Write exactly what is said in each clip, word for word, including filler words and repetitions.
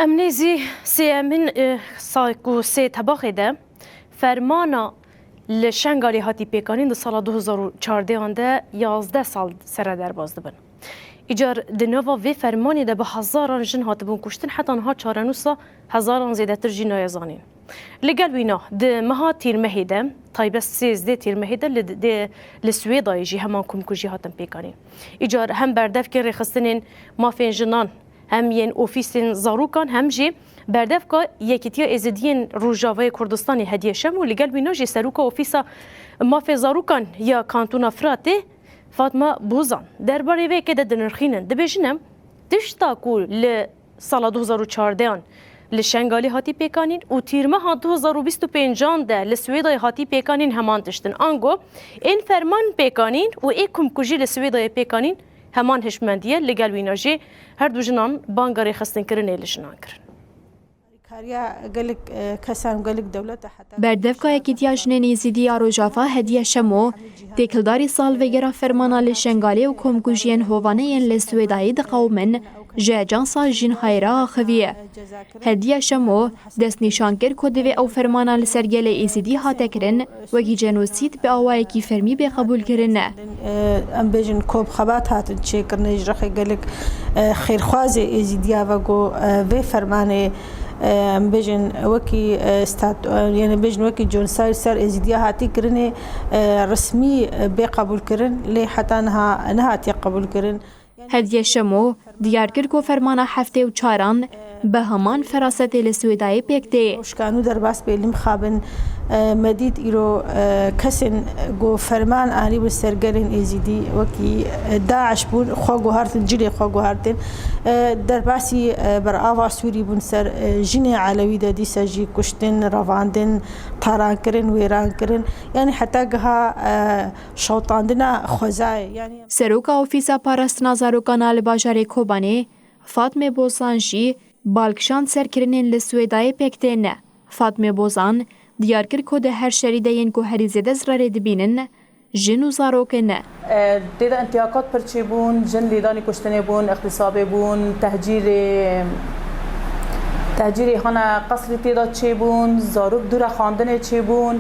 Em nêzî sêyemîn, e, sal ku sê tebaxê de fermana li Şengalê hatî pêkanîn di sala du hezar û çardeh de yazdeh sal sere derbas dibin. Îcar di nava vê fermanê de bi hezaran jin hatibûn kuştin, heta niha çarenûsa hezaran zêdetir jî nayê zanîn. Li gel wîna, di meha Tîrmehê de, taybet sêzdeh Tîrmehê de li, de, li Swêdayê jî heman komkujî hatin pêkanîn. Îcar hem berdevkên rêxistinên mafên jinan, hem yên ofîsên zarokan, hem jî berdevka Yekîtiya Êzidiyên Rojavayê Kurdistanê Hediye Şemo, li gel wîna jî seroka Ofîsa Mafê Zarokan ya Kantona Firatê Fatma Bozan derbarê vê yekê de dinirxînin. Dibêjin, em tişta ku li sala du hezar û çardeh li Şengalê hatî pêkanîn û Tîrmeha du hezar û bîst û pênc de li Swêdayê hatî pêkanîn heman tiştin. Ango ên ferman pêkanîn û ê komkujî li Swêdayê pêkanîn heman hişmendî ye. Li gel wîna jî her du jinan banga rêxistinkirinê li jinan kirin. Kariya gelek, e, kesan û gelek dewleta heta Berdevka Yekîtiya Jinên Êzidî ya Rojava Hediye Şemo, têkildarî salvegera fermana li Şengalê û komkujiyên hovane yên li Swêdayê diqewimin, ji Ajansa Jîn Hayra axiviye. Hediye Şemo destnîşan kir ku divê ew fermana li ser gelê Êzidî hate kirin, wekî cenosîd bi awayekî fermî bê qebûlkirin. Em bêjin ku bi xebat hatin çêkirinê ji rexê gelek, e, xêrxwazê Êzîdiya ve ku, e, vê fermanê, e, em bêjin wekî, e, stat-, e, yani bêjin wekî genocide ser Êzîdiya hatî kirinê, e, resmî, e, bê qebûlkirin, lê heta niha nehatiye qebûlkirin. Hediye Şemo diyar kir ku fermana heftê û çaran bi heman ferasetê li Swêdayê pêk tê. Şkanû derbas bê lim xabin, e, me dît îro, e, kesên ku ferman anîbûn ser gelên Êzîdî wekî, e, DAIŞ bûn, xwe guhertin, cilê xwe guhertin. E, derbasî, e, berava Sûrî bûn ser, e, jinê Elewî de dîsa jî kuştin, revandin, tarankirin, wêrankirin. Yani heta giha, e, şewitandina xwezayê. Yani Seroka Ofîsa Parastina Zarokan a li bajarê Kobanê, Fatmê Bozan jî bal kişand ser kirinên li Swêdayê pêk tên. Fatmê Bozan diyar kir ku di her şerî de yên ku herî zêde zirarê dibînin, jin û zarok in. E, tê de intihakat pir çêbûn, jin lêdanî kuştinê bûn, îxtîsabê bûn, tehcîrê, tehcîrê hane qesrî tê de çêbûn, zarok dûre xwendinê çêbûn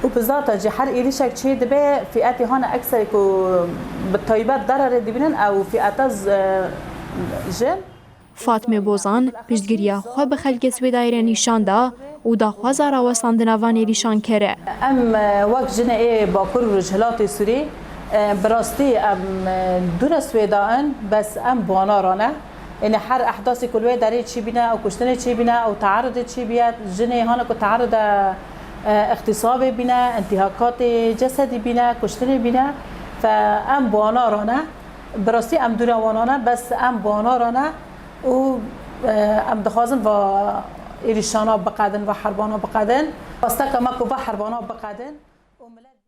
û bi zata jî her êrîşek çê dibe, fîetê hane ekserê ku bi taybet dererê dibînin, ew fîeta z-, e, jin. Fatmê Bozan piştgiriya xwe bi xelkê Swêdayê re nîşan da û daxwaza rawestandina van êrîşan kir. Em, e, wek jinê ê Bakur û Rojhilatê Sûrî, e, bi rastî em, e, dûre Swêda in, bes em bi wana re ne. Ênê her ehdasê ku li wê derê çêbîne, ew kuştinê çêbîne, ew teerudê çêbîye, jinê hane ku teerude, e, îxtîsabê bîne, intîhakatê cesedî bîne, kuştinê bîne, fe em bi wana re ne. Bi rastî em dûre wana ne, bes em bi wana re ne û, e, em dixwazin va êrîşana biqedin, va herbana biqedin. Xwesteke me ku va herbana biqedin û milet